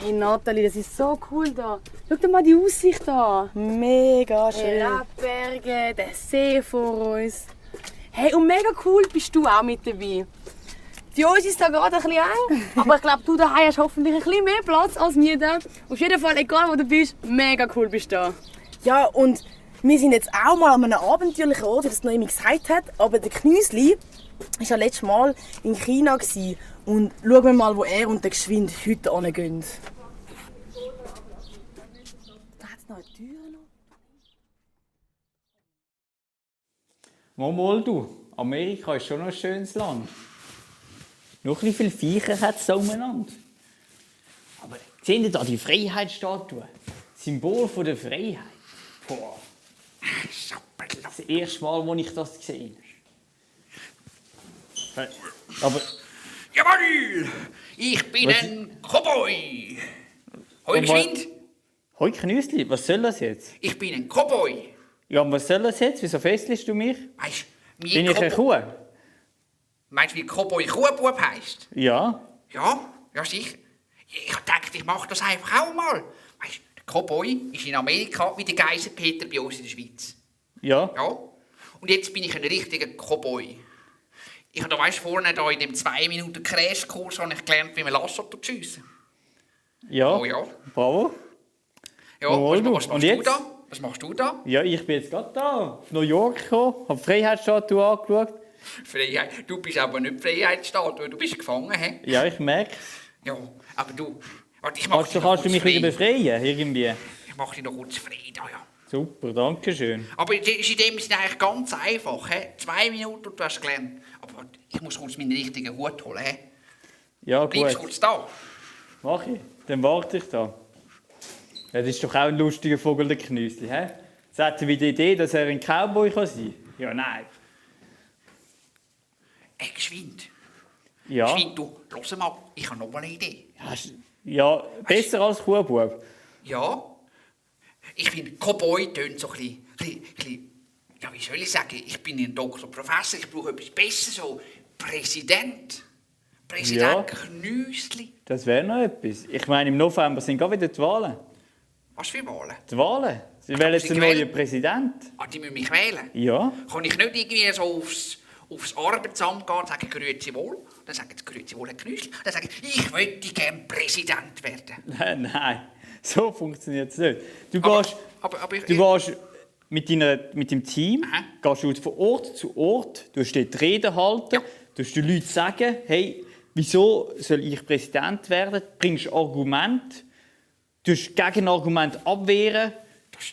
Hey Nathalie, das ist so cool da. Schau dir mal die Aussicht an. Mega schön. Hey, Berge, der See vor uns. Hey, und mega cool bist du auch mit dabei. Für uns ist es da gerade ein bisschen eng, aber ich glaube, du daheim hast hoffentlich ein bisschen mehr Platz als wir da. Auf jeden Fall, egal wo du bist, mega cool bist du da. Ja, und wir sind jetzt auch mal an einem abenteuerlichen Ort, wie das noch jemand gesagt hat. Aber der Knüsli war ja letztes Mal in China. Und schauen wir mal, wo er und der Geschwind heute hingehen. Da hat es noch eine Tür. Mal du, Amerika ist schon noch ein schönes Land. Noch wie viele Viecher hat es da umeinander. Aber seht ihr da die Freiheitsstatue? Symbol von der Freiheit. Boah. Das erste Mal, als ich das gesehen habe. Aber... Jawohl! Ich bin ein Cowboy! Hoi Geschwind! Hoi Knüsli, was soll das jetzt? Ich bin ein Cowboy! Ja, und was soll das jetzt? Wieso fesselst du mich? Weißt du, Bin ich eine Kuh? Meinst du, wie Cowboy Kuhbub heisst? Ja. Ja, sicher. Ich dachte, ich mache das einfach auch mal. Weißt du, der Cowboy ist in Amerika wie der Geiselpeter bei uns in der Schweiz. Ja. Ja. Und jetzt bin ich ein richtiger Cowboy. Ich habe da, vorne da in dem 2-Minuten-Crashkurs gelernt, wie man Lasso schiessen. Ja. Oh ja. Bravo. Ja, Jawohl, was und machst jetzt? du da? Was machst du da? Ja, ich bin jetzt gerade da, auf New York gekommen, habe die Freiheitsstatue angeschaut. Freiheit. Du bist aber nicht Freiheitsstatue, du bist gefangen, hä? Ja, ich merke es. Ja, aber du... Warte, ich mach dich noch Kannst du kurz mich frei. wieder befreien, irgendwie? Ich mach dich noch kurz frei, da, ja. Super, danke schön. Aber es ist in dem Sinne eigentlich ganz einfach, hä? 2 Minuten und du hast gelernt. Aber warte, ich muss kurz meinen richtigen Hut holen, hä? Ja, Bleibst gut. kurz da. Mach ich. Dann warte ich da. Ja, das ist doch auch ein lustiger Vogel, der Knüsli, hä? Jetzt hat er wieder die Idee, dass er ein Cowboy sein kann. Ja, nein. Geschwind. Ja. Geschwind, du, hör mal, ich habe noch mal eine Idee. Ja, besser als Kuhbub. Ja? Ich finde, Cowboy tönt so ein bisschen, ja, wie soll ich sagen, ich bin ein Doktor, Professor, ich brauche etwas Besseres, so Präsident. Präsident Ja. Knüsli. Das wäre noch etwas. Ich meine, im November sind gerade wieder die Wahlen. Was für Wahlen? Die Wahlen? Sie wählen jetzt den neuen Präsident. Ah, die müssen mich wählen? Ja. Kann ich nicht irgendwie so aufs Arbeitsamt gehen und sagen, grüezi wohl? Dann sagen sie, grüezi wohl, Herr Knüsli. Dann sagen sie, ich möchte gerne Präsident werden. Nein, so funktioniert es nicht. Du Aber- gehst, aber ich- du gehst mit dem Team Aha. gehst du von Ort zu Ort, du dort Reden halten, Ja. du den Leuten sagen, hey, wieso soll ich Präsident werden? Du bringst Argumente, du Gegenargumente abwehren,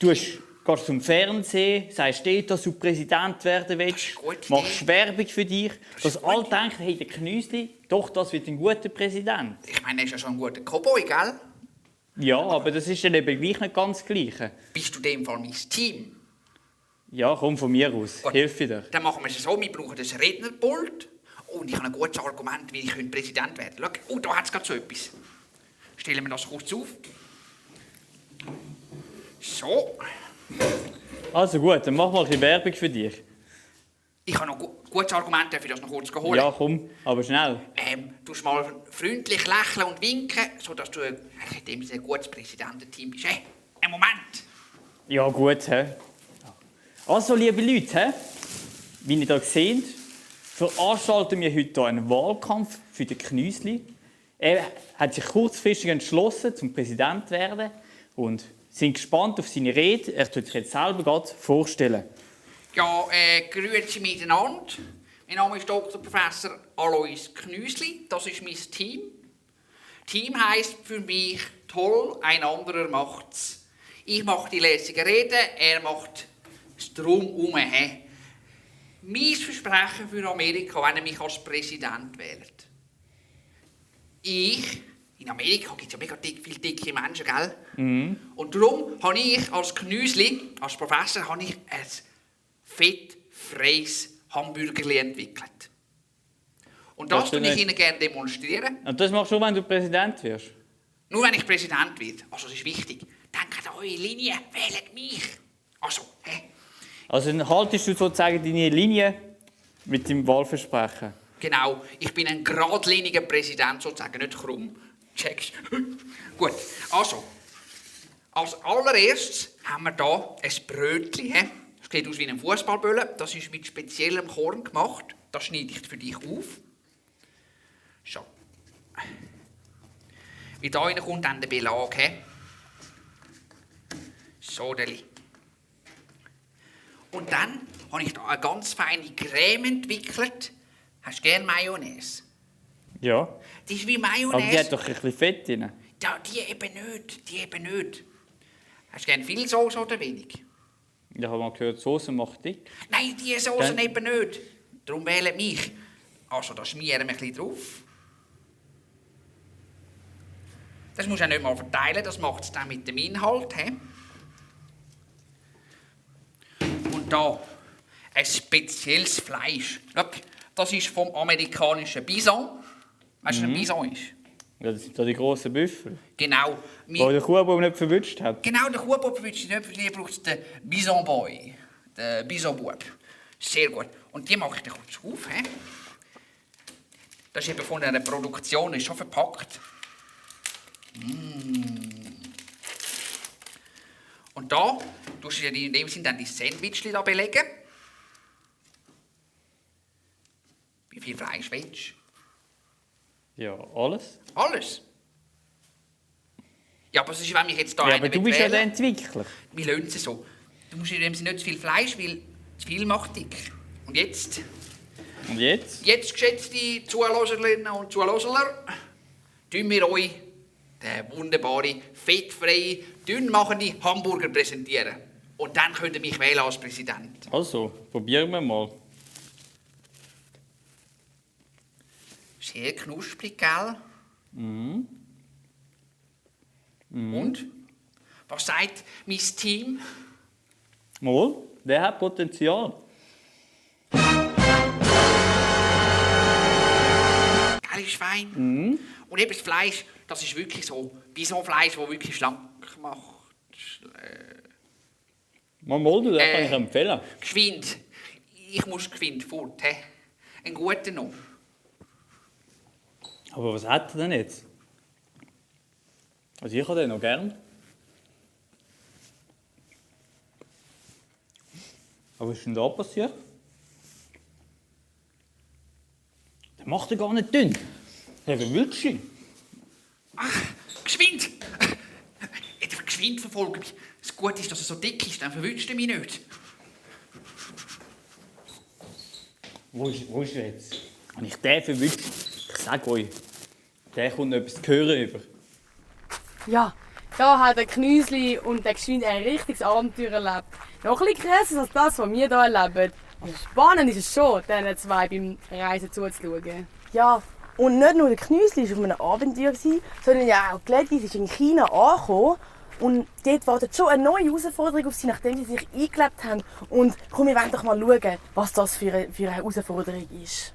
du gehst zum Fernsehen, sagst dort, dass du Präsident werden willst, ist eine gute machst Idee. Werbung für dich, dass ist alle gut. denken, hey, der Knüsli, doch, das wird ein guter Präsident. Ich meine, er ist ja schon ein guter Cowboy, gell? Ja, aber das ist dann eben gleich nicht ganz das Gleiche. Bist du in dem Fall mein Team? Ja, komm von mir aus. Gut. Hilf dir. Dann machen wir es so, wir brauchen das Rednerpult und ich habe ein gutes Argument, wie ich Präsident werden könnte. Schau, da hat es gerade so etwas. Stellen wir das kurz auf. So. Also gut, dann mach mal ein bisschen Werbung für dich. Ich habe noch gutes Argument, darf ich das noch kurz holen? Ja, komm, aber schnell. Du musst mal freundlich lächeln und winken, sodass du in dem Sinne ein gutes Präsidententeam bist. Hey, einen Moment. Ja, gut, hä? Also, liebe Leute, hä? Wie ihr hier seht, veranstalten wir heute hier einen Wahlkampf für den Knüsli. Er hat sich kurzfristig entschlossen, zum Präsident zu werden und sind gespannt auf seine Rede. Er tut sich jetzt selber gerade vorstellen. Ja, grüezi miteinander. Mein Name ist Dr. Professor Alois Knüsli. Das ist mein Team. Team heisst für mich toll, ein anderer macht's. Ich mache die lässigen Reden, er macht das Drumherum. Mein Versprechen für Amerika, wenn er mich als Präsident wählt. In Amerika gibt es ja mega viele dicke Menschen, gell? Und darum habe ich als Knüsli, als Professor, habe ich ein fettfreies Hamburgerli entwickelt. Und das Das tue ist ich nicht- Ihnen gerne demonstrieren. Und das machst du, wenn du Präsident wirst? Nur wenn ich Präsident werde. Also, das ist wichtig. Denkt an eure Linie, wählt mich. Also, Also dann haltest du sozusagen deine Linie mit dem Wahlversprechen. genau. Ich bin ein geradliniger Präsident, sozusagen, nicht krumm. Checkst. Gut, also. Als allererstes haben wir hier ein Brötchen. Das sieht aus wie ein Fußballbölle. Das ist mit speziellem Korn gemacht. Das schneide ich für dich auf. So. Wie da rein kommt dann der Belag. So, Deli. Und dann habe ich hier eine ganz feine Creme entwickelt. Hast du gerne Mayonnaise? Ja. Die ist wie Aber die Mayonnaise. hat doch ein bisschen Fett drin. Ja, die eben nicht. Hast du gerne viel Soße oder wenig? Ich habe mal gehört, Soße macht dick. Nein, diese Soße Dann- eben nicht. Darum wählen mich. Also, da schmieren wir ein bisschen drauf. Das musst du auch nicht mal verteilen, das macht es dann mit dem Inhalt. Und da ein spezielles Fleisch. Schau, das ist vom amerikanischen Bison. Weißt du, was ein Bison ist? Ja, das sind da die grossen Büffel. Genau. Wo der Kuhbub nicht verwünscht hat. Genau, der Kuhbub wünscht sich nicht, für die braucht es den Bison Boy. Den Bison Bub. Sehr gut. Und die mache ich dann kurz auf. Das ist eben von einer Produktion, ist schon verpackt. Und da tust du in dem Sinne dann die Sandwichli da belegen. Wie viel Fleisch willst du? Ja, alles. Alles? Ja, aber es ist, wenn mich jetzt da Ja, einer aber du bist ja der wählen- Entwickler. Wir lassen es so. Du musst in dem Sinne nicht zu viel Fleisch, weil zu viel macht dick. Und jetzt, Und jetzt? geschätzte Zuhörerinnen und Zuhörer, tun wir euch den wunderbaren, fettfreien, dünnmachenden Hamburger präsentieren. Und dann könnt ihr mich wählen als Präsident. Also, probieren wir mal. Sehr knusprig, gell? Und? Was sagt mein Team? Mal, der hat Potenzial. Geiles Schwein. Und eben das Fleisch, das ist wirklich so Bisonfleisch, das wirklich schlank macht. Mal, du, den kann ich empfehlen. Geschwind. Ich muss geschwind fort. He? Ein guter noch. Aber was hat er denn jetzt? Also ich habe den noch gern. Aber was ist denn da passiert? Der macht er gar nicht dünn. Hey, wie willst du? Ach, geschwind! Geschwind verfolgen mich. Das Gute ist, dass er so dick ist, dann verwünscht er mich nicht. Wo ist er jetzt? Wenn ich den verwünsche, ich sage euch, der kommt noch etwas zu hören über. Ja, da hat der Knüsli und der Geschwind ein richtiges Abenteuer erlebt. Noch ein bisschen krasser als das, was wir hier erleben. Aber spannend ist es schon, diesen zwei beim Reisen zuzuschauen. Ja, und nicht nur der Knüsli war auf einem Abenteuer, sondern ja auch Gladys ist in China angekommen. Und dort wartet schon eine neue Herausforderung auf sie, nachdem sie sich eingelebt haben. Und komm, wir wollen doch mal schauen, was das für eine Herausforderung ist.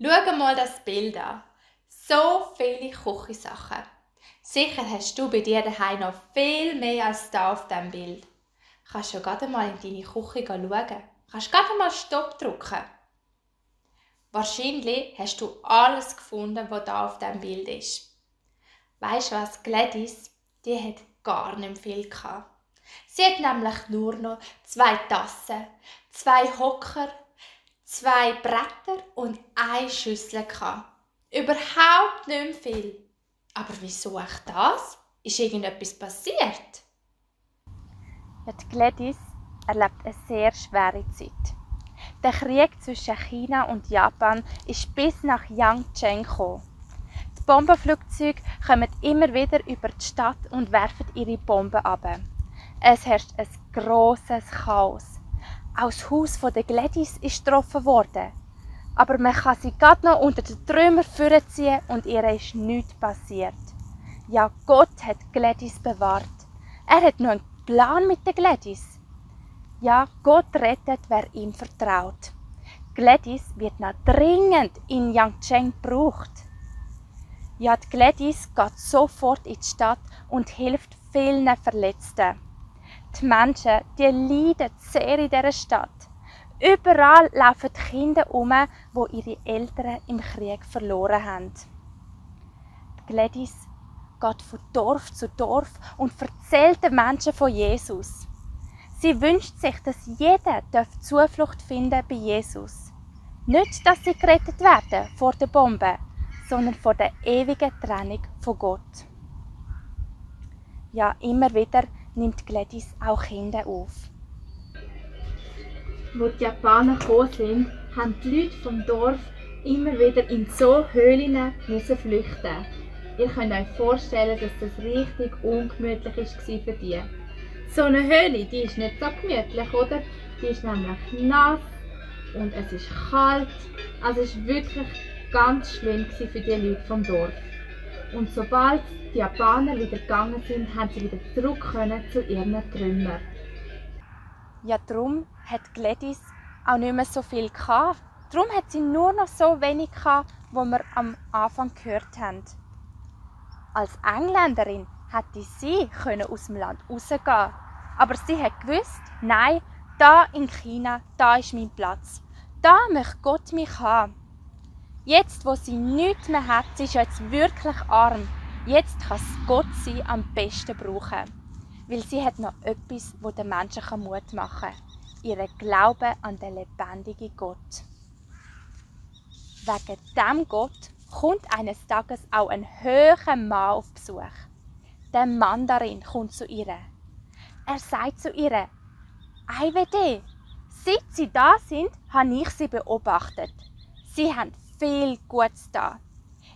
Schau mal das Bild an. So viele Küchensachen. Sicher hast du bei dir daheim noch viel mehr als da auf diesem Bild. Kannst du gerade mal in deine Küche schauen. Kannst gerade mal Stopp drücken. Wahrscheinlich hast du alles gefunden, was da auf diesem Bild ist. Weisst du was, Gladys, die hat gar nicht viel gehabt. Sie hat nämlich nur noch 2 Tassen, 2 Hocker, 2 Bretter und 1 Schüssel gehabt. Überhaupt nicht mehr viel. Aber wieso echt das? Ist irgendetwas passiert? Ja, die Gladys erlebt eine sehr schwere Zeit. Der Krieg zwischen China und Japan ist bis nach Yangtze gekommen. Die Bombenflugzeuge kommen immer wieder über die Stadt und werfen ihre Bomben ab. Es herrscht ein grosses Chaos. Auch das Haus von der Gladys ist getroffen worden. Aber man kann sie gerade noch unter den Trümmern vorziehen und ihr ist nichts passiert. Ja, Gott hat Gladys bewahrt. Er hat noch einen Plan mit der Gladys. Ja, Gott rettet, wer ihm vertraut. Gladys wird noch dringend in Yangcheng gebraucht. Ja, die Gladys geht sofort in die Stadt und hilft vielen Verletzten. Die Menschen, die leiden sehr in dieser Stadt. Überall laufen die Kinder herum, die ihre Eltern im Krieg verloren haben. Die Gladys geht von Dorf zu Dorf und erzählt den Menschen von Jesus. Sie wünscht sich, dass jeder Zuflucht finden bei Jesus. Nicht, dass sie gerettet werden vor der Bombe, sondern vor der ewigen Trennung von Gott. Ja, immer wieder nimmt Gladys auch Kinder auf. Als die Japaner gekommen sind, haben die Leute vom Dorf immer wieder in so Höhlen flüchten. Ihr könnt euch vorstellen, dass das richtig ungemütlich war für die. So eine Höhle, die ist nicht so gemütlich, oder? Die ist nämlich nass und es ist kalt. Also es war wirklich ganz schlimm für die Leute vom Dorf. Und sobald die Japaner wieder gegangen sind, haben sie wieder zurück können zu ihren Trümmern. Ja, darum hat Gladys auch nicht mehr so viel gehabt. Darum hat sie nur noch so wenig gehabt, wie wir am Anfang gehört haben. Als Engländerin hätte sie aus dem Land rausgehen. Aber sie hat gewusst, nein, da in China, da ist mein Platz. Da möchte Gott mich haben. Jetzt, wo sie nichts mehr hat, sie ist jetzt wirklich arm. Jetzt kann Gott sie am besten brauchen. Weil sie hat noch etwas, das den Menschen Mut machen kann. Ihren Glauben an den lebendigen Gott. Wegen diesem Gott kommt eines Tages auch ein höherer Mann auf Besuch. Der Mandarin kommt zu ihr. Er sagt zu ihr: IWD, seit Sie da sind, habe ich Sie beobachtet. Sie haben viel Gutes da.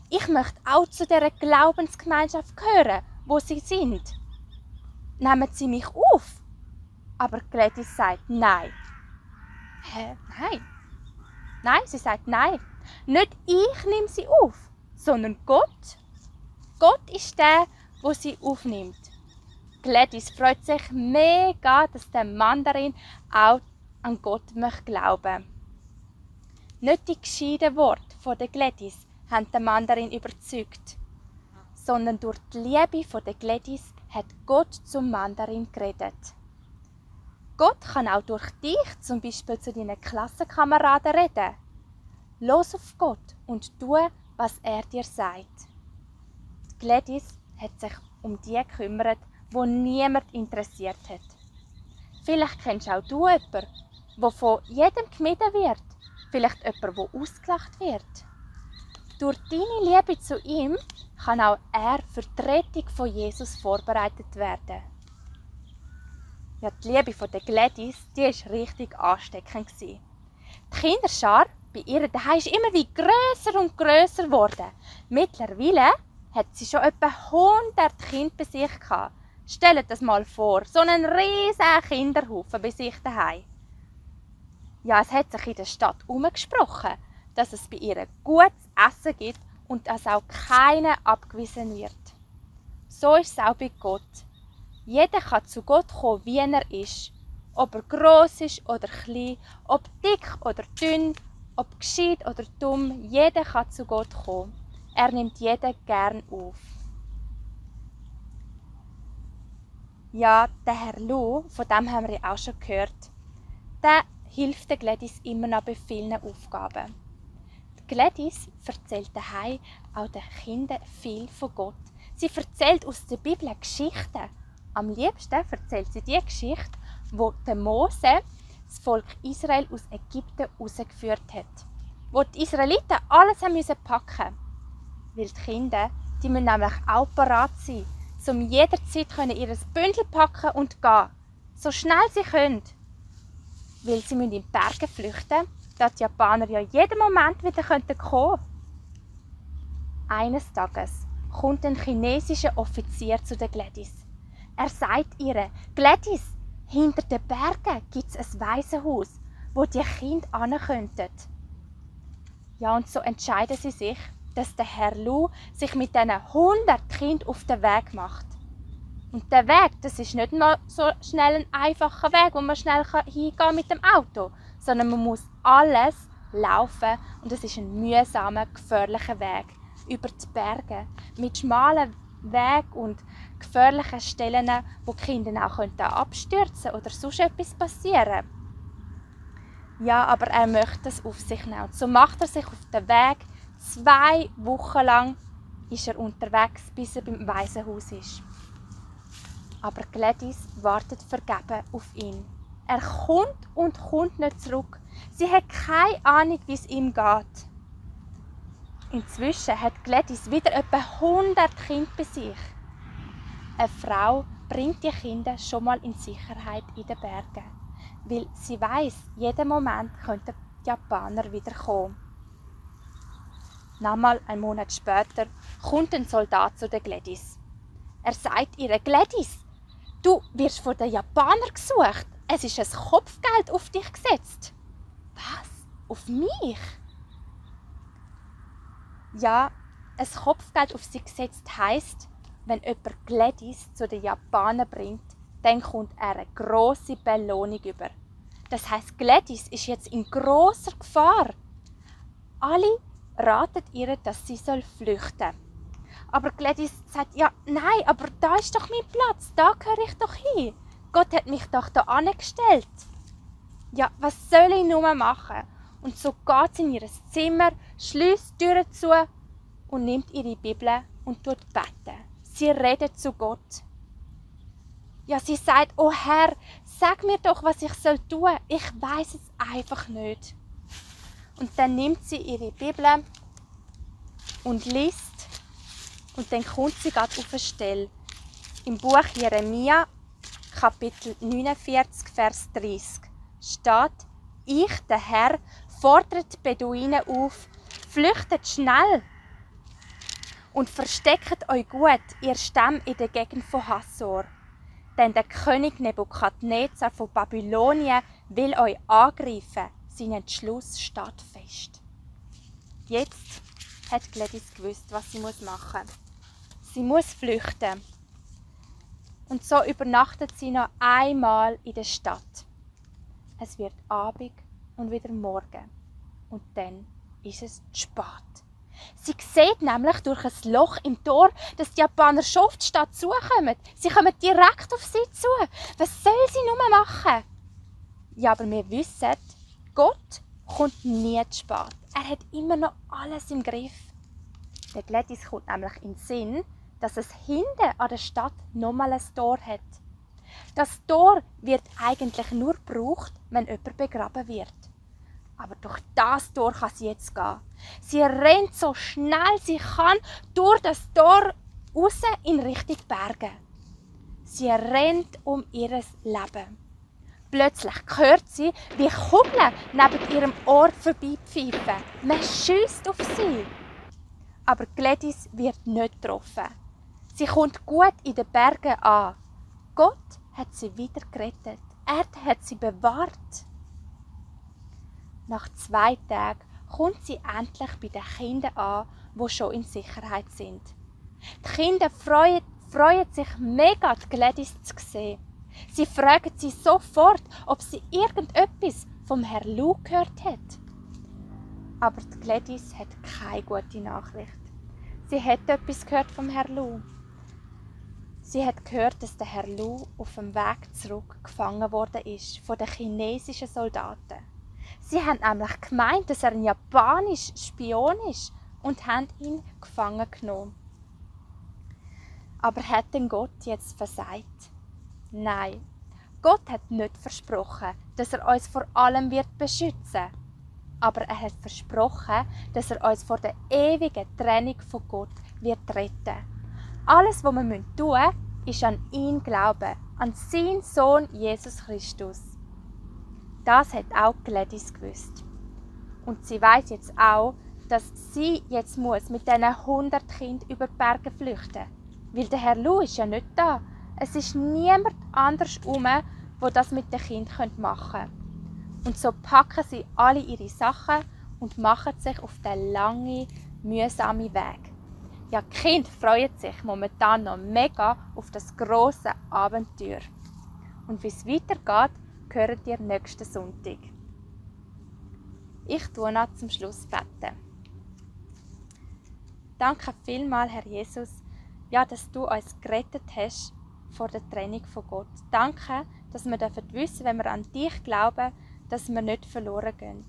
Ich möchte auch zu dieser Glaubensgemeinschaft gehören, wo Sie sind. Nehmen Sie mich auf? Aber Gladys sagt nein. Nein. Nein, sie sagt nein. Nicht ich nehme sie auf, sondern Gott. Gott ist der, der sie aufnimmt. Gladys freut sich mega, dass der Mandarin auch an Gott glauben möchte. Nicht die gescheiten Worte von der Gladys haben den Mandarin überzeugt, sondern durch die Liebe von der Gladys hat Gott zum Mandarin geredet. Gott kann auch durch dich zum Beispiel zu deinen Klassenkameraden reden. Los auf Gott und tu, was er dir sagt. Die Gladys hat sich um die gekümmert, wo niemand interessiert hat. Vielleicht kennst auch du jemanden, der von jedem gemieden wird. Vielleicht jemanden, der ausgelacht wird. Durch deine Liebe zu ihm kann auch er für die Rettung von Jesus vorbereitet werden. Ja, die Liebe von der Gladys, die war richtig ansteckend. Die Kinderschar bei ihr daheim ist immer wie grösser und grösser geworden. Mittlerweile hat sie schon etwa 100 Kinder bei sich gehabt. Stellt das mal vor, so einen riesigen Kinderhaufen bei sich daheim. Ja, es hat sich in der Stadt herumgesprochen, dass es bei ihr gutes Essen gibt und dass auch keiner abgewiesen wird. So ist es auch bei Gott. Jeder kann zu Gott kommen, wie er ist. Ob er gross ist oder klein, ob dick oder dünn, ob gescheit oder dumm, jeder kann zu Gott kommen. Er nimmt jeden gern auf. Ja, der Herr Lu, von dem haben wir auch schon gehört, der hilft der Gladys immer noch bei vielen Aufgaben. Die Gladys erzählt daheim auch den Kindern viel von Gott. Sie erzählt aus der Bibel Geschichten. Am liebsten erzählt sie die Geschichte, wo der Mose das Volk Israel aus Ägypten herausgeführt hat. Wo die Israeliten alles packen mussten. Weil die Kinder, die müssen nämlich auch parat sein, um jederzeit ihr Bündel packen und gehen. So schnell sie können. Weil sie in die Berge flüchten, da die Japaner ja jeden Moment wieder kommen könnten. Eines Tages kommt ein chinesischer Offizier zu der Gladys. Er sagt ihr: Gladys, Hinter den Bergen gibt es ein Waisenhaus, wo die Kinder hin könnten. Ja, und so entscheiden sie sich, dass der Herr Lu sich mit diesen 100 Kindern auf den Weg macht. Und der Weg, das ist nicht nur so schnell ein einfacher Weg, wo man schnell hingehen kann mit dem Auto, sondern man muss alles laufen und es ist ein mühsamer, gefährlicher Weg über die Berge mit schmalen Wegen und gefährlichen Stellen, wo die Kinder auch abstürzen oder sonst etwas passieren. Ja, aber er möchte es auf sich nehmen. Und so macht er sich auf den Weg. 2 Wochen lang ist er unterwegs, bis er beim Waisenhaus ist. Aber Gladys wartet vergebens auf ihn. Er kommt und kommt nicht zurück. Sie hat keine Ahnung, wie es ihm geht. Inzwischen hat Gladys wieder etwa 100 Kinder bei sich. Eine Frau bringt die Kinder schon mal in Sicherheit in den Bergen, weil sie weiss, jeden Moment könnten die Japaner wieder kommen. Nochmal einen Monat später kommt ein Soldat zu der Gladys. Er sagt ihr: Gladys, du wirst von den Japanern gesucht. Es ist ein Kopfgeld auf dich gesetzt. Was? Auf mich? Ja, ein Kopfgeld auf sie gesetzt heisst, wenn jemand Gladys zu den Japanern bringt, dann kommt er eine grosse Belohnung über. Das heisst, Gladys ist jetzt in grosser Gefahr. Alle raten ihr, dass sie flüchten soll. Aber Gladys sagt: ja, nein, aber da ist doch mein Platz, da gehöre ich doch hin. Gott hat mich doch da angestellt. Ja, was soll ich nur machen? Und so geht sie in ihr Zimmer, schliesst die Türe zu und nimmt ihre Bibel und beten. Sie redet zu Gott. Ja, sie sagt: oh Herr, sag mir doch, was ich tun soll. Ich weiss es einfach nicht. Und dann nimmt sie ihre Bibel und liest. Und dann kommt sie gerade auf eine Stelle. Im Buch Jeremia, Kapitel 49, Vers 30, steht: Ich, der Herr, fordere die Beduinen auf, flüchtet schnell und versteckt euch gut, ihr Stämme in der Gegend von Hassor. Denn der König Nebukadnezar von Babylonien will euch angreifen. Sein Entschluss steht fest. Jetzt hat Gladys gewusst, was sie machen muss. Sie muss flüchten. Und so übernachtet sie noch einmal in der Stadt. Es wird Abend und wieder Morgen. Und dann ist es zu spät. Sie sieht nämlich durch ein Loch im Tor, dass die Japaner schon auf die Stadt zukommen. Sie kommen direkt auf sie zu. Was soll sie nur machen? Ja, aber wir wissen, Gott kommt nie zu spät. Er hat immer noch alles im Griff. Der Gladys kommt nämlich in den Sinn, dass es hinten an der Stadt nochmal ein Tor hat. Das Tor wird eigentlich nur gebraucht, wenn jemand begraben wird. Aber durch das Tor kann sie jetzt gehen. Sie rennt so schnell sie kann durch das Tor raus in Richtung Berge. Sie rennt um ihr Leben. Plötzlich hört sie, wie Kugeln neben ihrem Ohr vorbeipfeifen. Man schiesst auf sie. Aber Gladys wird nicht getroffen. Sie kommt gut in den Bergen an. Gott hat sie wieder gerettet. Er hat sie bewahrt. Nach 2 Tagen kommt sie endlich bei den Kindern an, die schon in Sicherheit sind. Die Kinder freuen sich mega, die Gladys zu sehen. Sie fragen sie sofort, ob sie irgendetwas vom Herrn Lu gehört hat. Aber die Gladys hat keine gute Nachricht. Sie hat etwas gehört vom Herrn Lu. Sie hat gehört, dass der Herr Lu auf dem Weg zurück gefangen worden ist von den chinesischen Soldaten. Sie haben nämlich gemeint, dass er ein japanischer Spion ist und haben ihn gefangen genommen. Aber hat denn Gott jetzt versagt? Nein, Gott hat nicht versprochen, dass er uns vor allem beschützen wird. Aber er hat versprochen, dass er uns vor der ewigen Trennung von Gott retten wird. Alles, was wir tun müssen, ist an ihn glauben, an seinen Sohn Jesus Christus. Das hat auch Gladys gewusst. Und sie weiß jetzt auch, dass sie jetzt mit diesen 100 Kindern über die Berge flüchten muss. Weil der Herr Lu ist ja nicht da. Es ist niemand anders herum, der die das mit den Kindern machen können. Und so packen sie alle ihre Sachen und machen sich auf den langen, mühsamen Weg. Ja, die Kinder freuen sich momentan noch mega auf das grosse Abenteuer. Und wie es weitergeht, hört ihr nächsten Sonntag. Ich tue noch zum Schluss beten. Danke vielmals, Herr Jesus, ja, dass du uns gerettet hast vor der Trennung von Gott. Danke, dass wir wissen, wenn wir an dich glauben, dass wir nicht verloren gehen.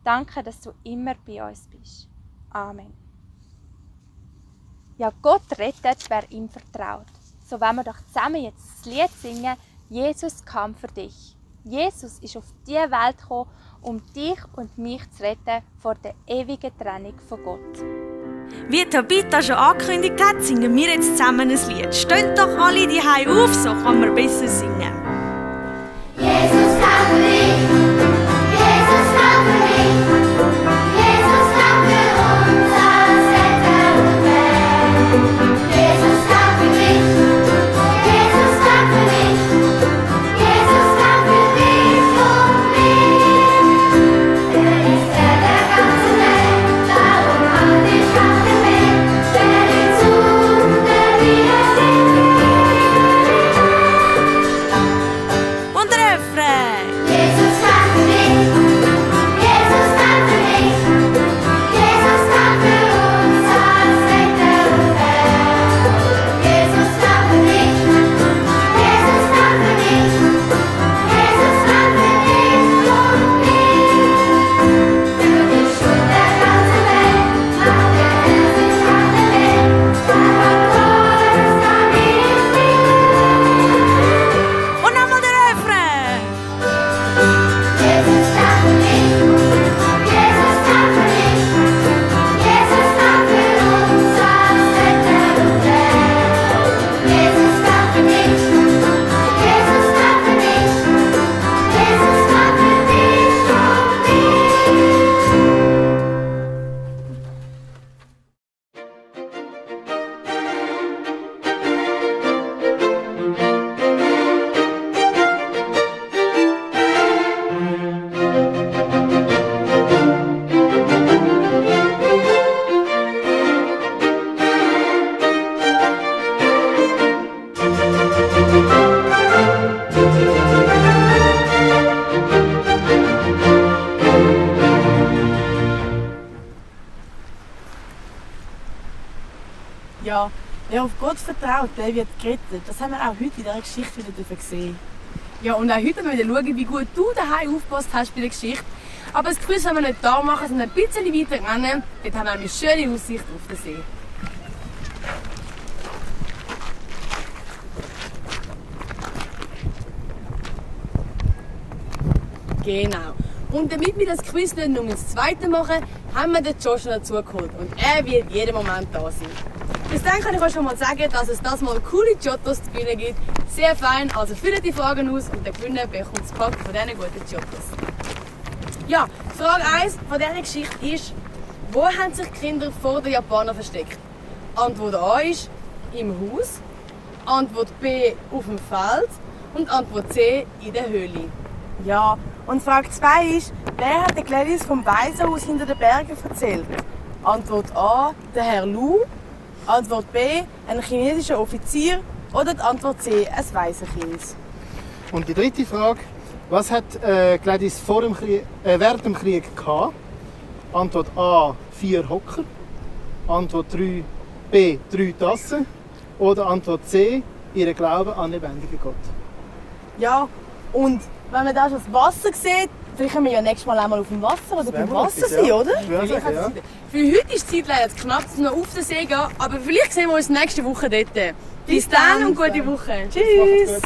Danke, dass du immer bei uns bist. Amen. Ja, Gott rettet, wer ihm vertraut. So wollen wir doch zusammen jetzt das Lied singen, Jesus kam für dich. Jesus ist auf diese Welt gekommen, um dich und mich zu retten vor der ewigen Trennung von Gott. Wie Tabitha schon angekündigt hat, singen wir jetzt zusammen ein Lied. Steht doch alle die auf, so kann man besser singen. Jesus kam für dich, Jesus kam für dich, Jesus kam für uns als Retter und Retter. Jesus kam für dich, Jesus kam für dich, Jesus kam für dich und mich. Ist der ganze Welt, darum halt dich auf den Weg, stell ihn zu, der widersteht. Und der Refrain. Jesus kam für dich, Jesus kam für dich, Jesus kam für uns als Retter und Retter. Jesus kam für dich, Jesus kam für dich, Jesus kam für dich und mich. Für die Schuld der ganzen Welt macht er sich auf den Weg, starb am Kreuz, damit ich bin. Und nochmal der Refrain. Jesus kam für dich, Jesus kam für dich, Jesus kam für uns als Retter und Retter. Jesus kam für dich, Jesus kam für dich, Jesus kam für dich und mich. Ja, wer auf Gott vertraut, der wird gerettet. Das haben wir auch heute in dieser Geschichte wieder gesehen. Ja, und auch heute müssen wir schauen, wie gut du daheim aufgepasst hast bei der Geschichte. Aber das Quiz wollen wir nicht da machen, sondern ein bisschen weiter rennen. Dort haben wir eine schöne Aussicht auf den See. Genau. Und damit wir das Quiz nicht nur ins zweite machen, haben wir den Joshua dazu geholt. Und er wird jeden Moment da sein. Bis dann kann ich euch schon mal sagen, dass es das mal coole Giottos zu gewinnen gibt. Sehr fein, also füllt die Fragen aus und der Gewinner bekommt das Pack von diesen guten Giottos. Ja, Frage 1 von dieser Geschichte ist, wo haben sich die Kinder vor den Japanern versteckt? Antwort A ist im Haus, Antwort B auf dem Feld und Antwort C in der Höhle. Ja, und Frage 2 ist, wer hat der Gladys vom Waisenhaus hinter den Bergen erzählt? Antwort A, der Herr Lu. Antwort B, ein chinesischer Offizier. Oder die Antwort C, ein Waisenkind. Und die dritte Frage, was hat Gladys während dem Krieg gehabt? Antwort A, 4 Hocker. Antwort B, 3 Tassen. Oder Antwort C, ihren Glauben an den lebendigen Gott. Ja, und wenn man da schon das Wasser sieht, vielleicht können wir ja nächstes Mal einmal auf dem Wasser oder beim Wasser sein, oder? Vielleicht hat es- Für heute ist die Zeit leider zu knapp, dass wir noch auf den See gehen, aber vielleicht sehen wir uns nächste Woche dort. Bis dann und gute Woche. Tschüss!